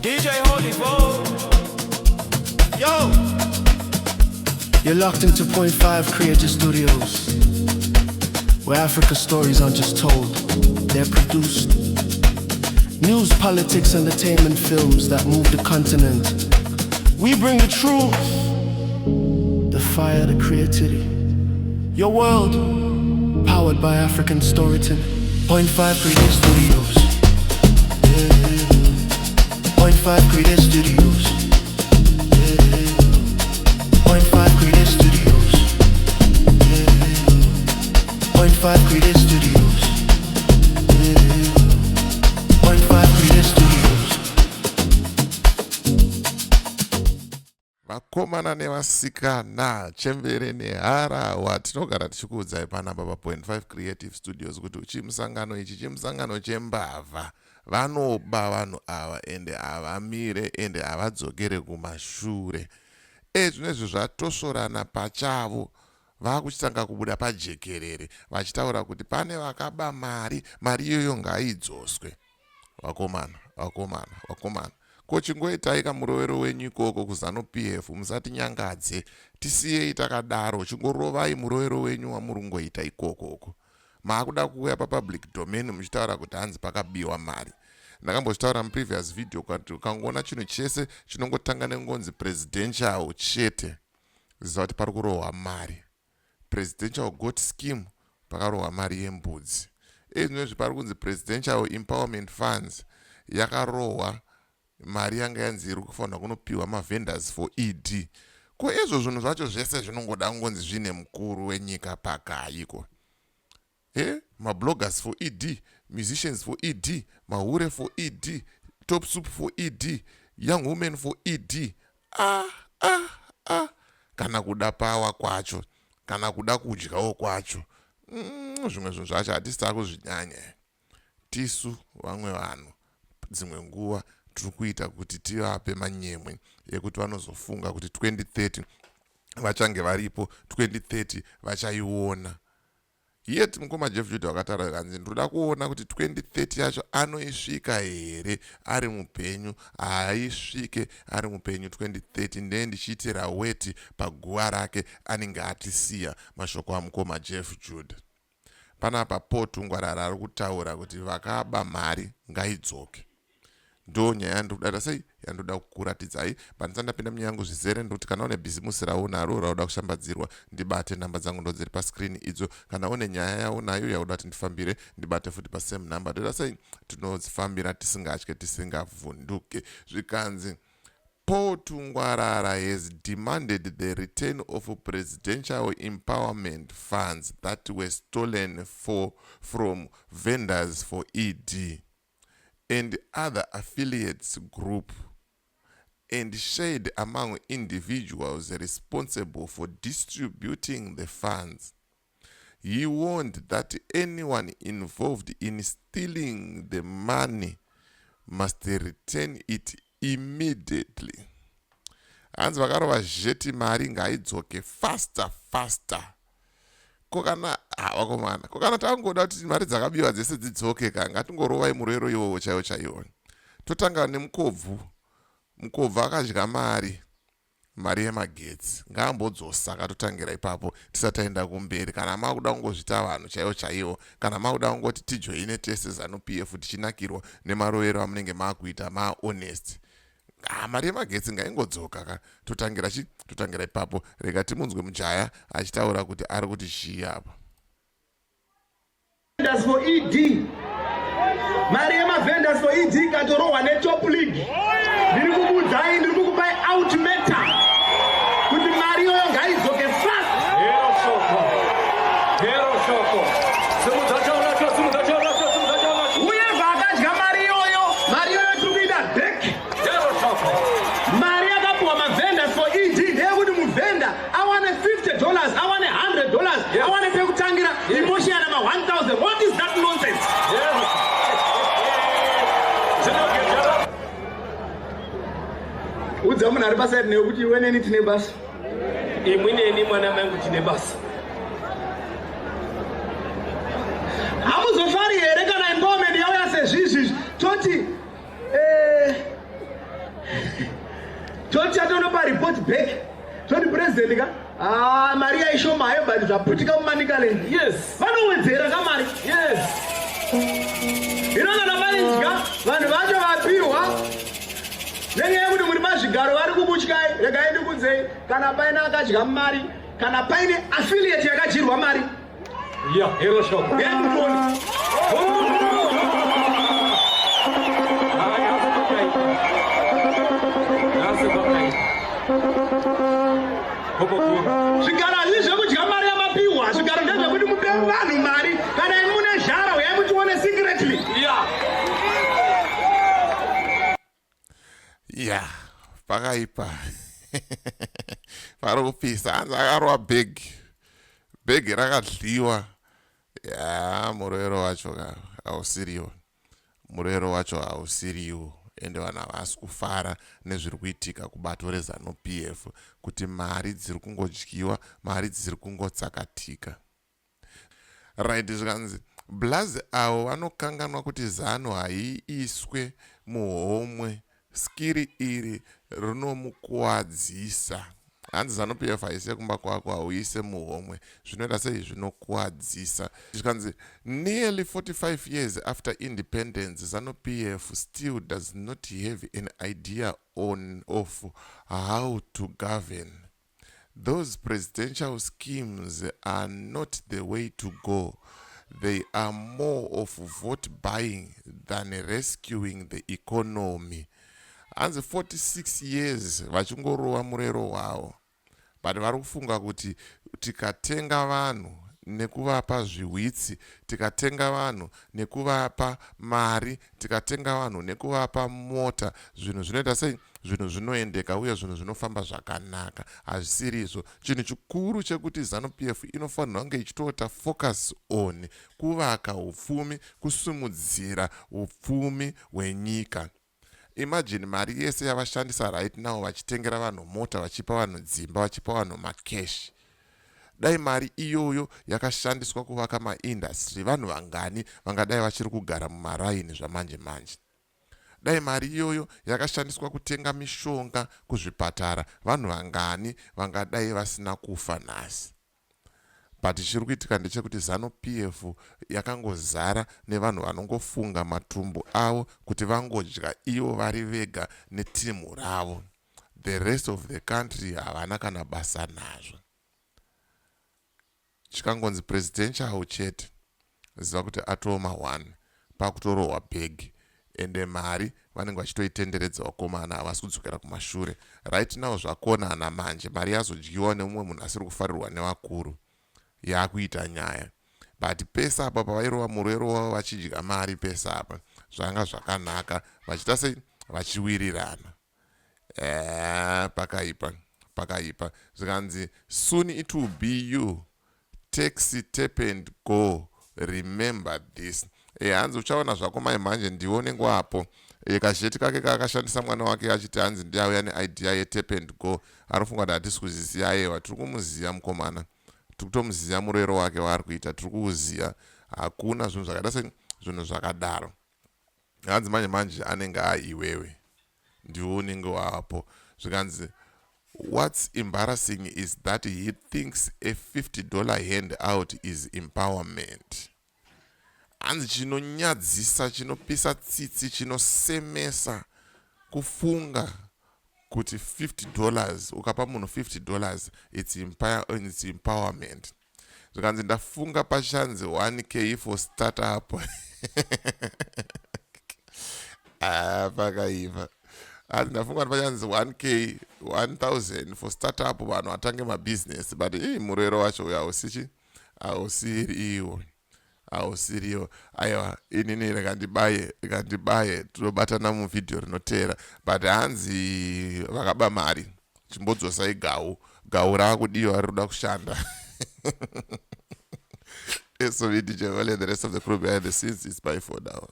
DJ Holy Bo. Yo! You're locked into Point 5 Creative Studios, where Africa stories aren't just told, they're produced. News, politics, entertainment films that move the continent. We bring the truth, the fire, the creativity. Your world, powered by African storytelling. Point 5 Creative Studios. Yeah. Point 5 Creative Studios. Yeah. Point 5 Creative Studios. Yeah. Point 5 Creative Studios. Yeah. Point 5 Creative Studios. Vakomana nevasikana, chembere neharahwa, tinogara tichikuudzai panapa paPoint 5 Creative Studios kuti chimusangano ichi chimusangano chembavha. Vanoba vanhu ava ende havamire ende havadzokere kumashure. Ezvinezvi zvatosvorana pachavo, vakuchitanga kubuda pajekerere vachitaura kuti pane vakaba mari, mari iyoyo ngaidzoswe. Vakomana, vakomana, vakomana, ko chingoitai kamurovero wenyu ikoko kuZanu PF, musatinyangadze, tisiyei takadaro. Chingorovai murovero wenyu wamuri kungoita ikokoko. Maakuda kuuya papublic domain muchitaura kuti hanzi pakabiwa mari. Ndakambozvitaura muprevious video kuti ukangoona chinhu chese chinongotanga nengonzi presidential chete, ziva kuti pari kurohwa mari. Presidential Goat Scheme, pakarohwa mari yembudzi. Ezvinezvi pari kunzi Presidential Empowerment Funds, yakarohwa mari yanga yanzi iri kufanirwa kunopiwa mavendors for ED. Ko izvo zvinhu zvacho zvese zvinongoda kungonzi zvine mukuru wenyika pakaiko? E mabloggers for ED, musicians for ED, mahure for ED, top soup for ED, young women for ED. Ah ah ah, kana kuda power kwacho, kana kuda kudyawo kwacho, zvimwe zvinhu zvacho hatisi takuzvinyanya tisu vamwe vanhu. Dzimwe nguva tiri kuita kuti tivape manyemwe ekuti vanozofunga kuti 2030 vachange varipo, 2030 vachaiona. Yet mukoma Jeff Judah vakataura kanzi ndoda kuona kuti 2030 yacho anoisvika here ari mupenyu. Haaisvike ari mupenyu 2030, ndee ndichiitira weti paguva rake anenge atisiya. Mashoko amukoma Jeff Judah panapa. Paul Tungwarara ari kutaura kuti vakaba mari ngaidzoke. Ndo nyaya yandikuda sei yandoda kukuratidzai. Pandisati ndapinda munyaya yangu zvizere, ndokuti kana une bhizimusi raunaro rauda kushambadzirwa, ndibate. Namba dzangu ndo dziri pascreen idzo. Kana une nyaya yaunayo yauda kuti ndifambire, ndibate futi pasame number. Toda sei tinodzifambira tisingatye, tisingavhunduke. Zvikanzi Paul Tungwarara has demanded the return of presidential empowerment funds that were stolen from Vendors for ED and other affiliates group and shared among individuals responsible for distributing the funds. He warned that anyone involved in stealing the money must return it immediately. Hanzi vakarova zheti, mari ngaidzoke faster faster. Ko kana vakomana, ko kana tangoda kuti mari dzakabiwa dzese dzidzoke ka, ngatingorovai murwero iwowo chaiwo chaiwo. Totanga nemukobvu. Mukobvu akadya mari, mari yemagetsi, ngaambodzosa. Katotangira ipapo tisati taenda kumberi. Kana makuda kungozvita vanhu chaivo chaivo, kana makuda kungoti tijoine tese ZANU PF tichinakirwa nemarovero amunenge maakuita, mahonest, ah, mari yemagetsi ngaingodzoka ka. Totangira chi totangira ipapo. Rega timunzwe mujaya achitaura kuti ari kuti chii apa. Vendors for ED, mari yemavendors for ED ikatorohwa netop league, ndiri kubudzai, ndiri kukupai ultimatum kuti mari iyoyo ngaidzoke fast. Hero shoko. Hero shoko. Simudza chaunacho, simudza chaunacho, simudza chaunacho. Uye vaakadya mari iyoyo, mari iyoyo tiri kuida back. Hero shoko. Mari yakapiwa mavendors for ED ndeyekuti muvhenda awane $50, awane $100, awane pekutangira imoshiyana ma1000. What is that nonsense? Hero. Zvinogejera. Udza munhu ari paside newe kuti iwe neni tine basa. Imwi neni, mwana mangu, tine basa. Hamuzofari here kana empowerment yauya sezvizvi? Toti Ah, mari yaishoma hayo but zvaputika muManicaland. Vanowedzera kamari. Hino kana maidya vanhu vacho vapiwa nenyaya yekuti muri pazvigaro vari kukutyai. Regai ndikudzei, kana paine akadya mari, kana paine affiliate yakadyirwa mari, Yeah, hero shoko. Ngekutoni. Hayi, nhasi kwakaipa. Nhasi kwakaipa. Gogo guru. Zvigaro hazvisi zvekudya mari yamapiwa. Zvigaro ndezvekuti mupe vanhu mari. Kana imi mune zhara, uyai mutione secretly. Ya, pakaipa, pari kupisa. Hanzi akarova bhegi, bhegi rakadliwa. Ya, murwero wacho ka hausiriwo, murwero wacho hausiriwo. Ende vanhu havasi kufara nezviri kuitika kubato reZANU PF, kuti mari dziri kungodyiwa, mari dziri kungotsakatika. Right, zvikanzi blazi avo vanokanganwa kuti ZANU haiiswe muhomwe. Skiri iri rinomukuwadzisa. Hanzi ZANU PF haise kumba kwako, hauise muhomwe. Zvinoita sei? Zvinokuwadzisa. Zvikanzi nearly 45 years after independence, ZANU PF still does not have an idea on of how to govern. Those presidential schemes are not the way to go. They are more of vote buying than rescuing the economy. Hanzi 46 years vachingorova murero wavo, but vari kufunga kuti tikatenga vanhu nekuvapa zviwitsi, tikatenga vanhu nekuvapa mari, tikatenga vanhu nekuvapa mota, zvinhu zvinoita sei? Zvinhu zvinoendeka uye zvinhu zvinofamba zvakanaka. Hazvisiri izvo. Chinhu chikuru chekuti ZANU PF inofanirwa kunge ichitoita focus on kuvaka upfumi, kusimudzira upfumi hwenyika. Imagine mari yese yavashandisa right now vachitengera vanhu mota, vachipa vanhu dzimba, vachipa vanhu makeshi. Dai mari iyoyo yakashandiswa kuvaka maindustry, vanhu vangani vangadai vachiri kugara mumaraini zvamanje manje? Dai mari iyoyo yakashandiswa kutenga mishonga kuzvipatara, vanhu vangani vangadai vasina kufa nhasi? But chiri kuitika ndechekuti ZANU PF yakangozara nevanhu vanongofunga matumbu avo, kuti vangodya ivo vari vega netimu ravo. The rest of the country havana kana basa nazvo. Chikangonzi presidential chete, ziva kuti atoma 1 pakutorohwa bhegi. Ende mari vanenge vachitoitenderedza. Vakomana havasi kudzokera kumashure. Right now zvakonana manje, mari yazodyiwa nemumwe munhu asiri kufarirwa nevakuru, yakuita nyaya. But pese apa pavairova murwero wavo vachidya mari, pese apa zvanga zvakanaka, vachiita sei? Vachiwirirana. Pakaipa, pakaipa. Zvikanzi soon it will be you, taxi, tap and go. Remember this. Hanzi uchaona zvako mai mhanje, ndiwe unenge wapo. Kazheti kake kaakashandisa mwana wake achiti hanzi ndiauya neidea yetap and go, ari kufunga kuti hatisi kuziziva. Aiwa, tiri kumuziva mukomana, tiri kutomuziva. Murero wake waari kuita tiri kuuziva. Hakuna zvinhu zvakaita se zvinhu zvakadaro. Hanzi manje manje anenge aiwewe, ndiwe unenge wapo. Zvikanzi what's embarrassing is that he thinks a $50 hand out is empowerment. Hanzi chinonyadzisa, chinopisa tsitsi, chinosemesa kufunga kuti $50, ukapa munhu $50, it's empowerment. Zvikanzi ndafunga pachanzi 1K for startup. Ah, pakaipa. Hanzi ndafunga kuti pachanzi 1K, 1000 for startup, vanhu vatange mabhizinesi. But ii, murero wacho uyo hausichi, hausiriwo, hausiriwo. Aiwa, inini rekandibaye, rekandibaye. Tinobatana muvhidhiyo rinoteera. But hanzi vakaba mari, chimbodzosai gau. Gau raakudiwa, rinoda kushanda. So me, DJ Ole, and the rest of the crew behind the scenes, it's bye for now.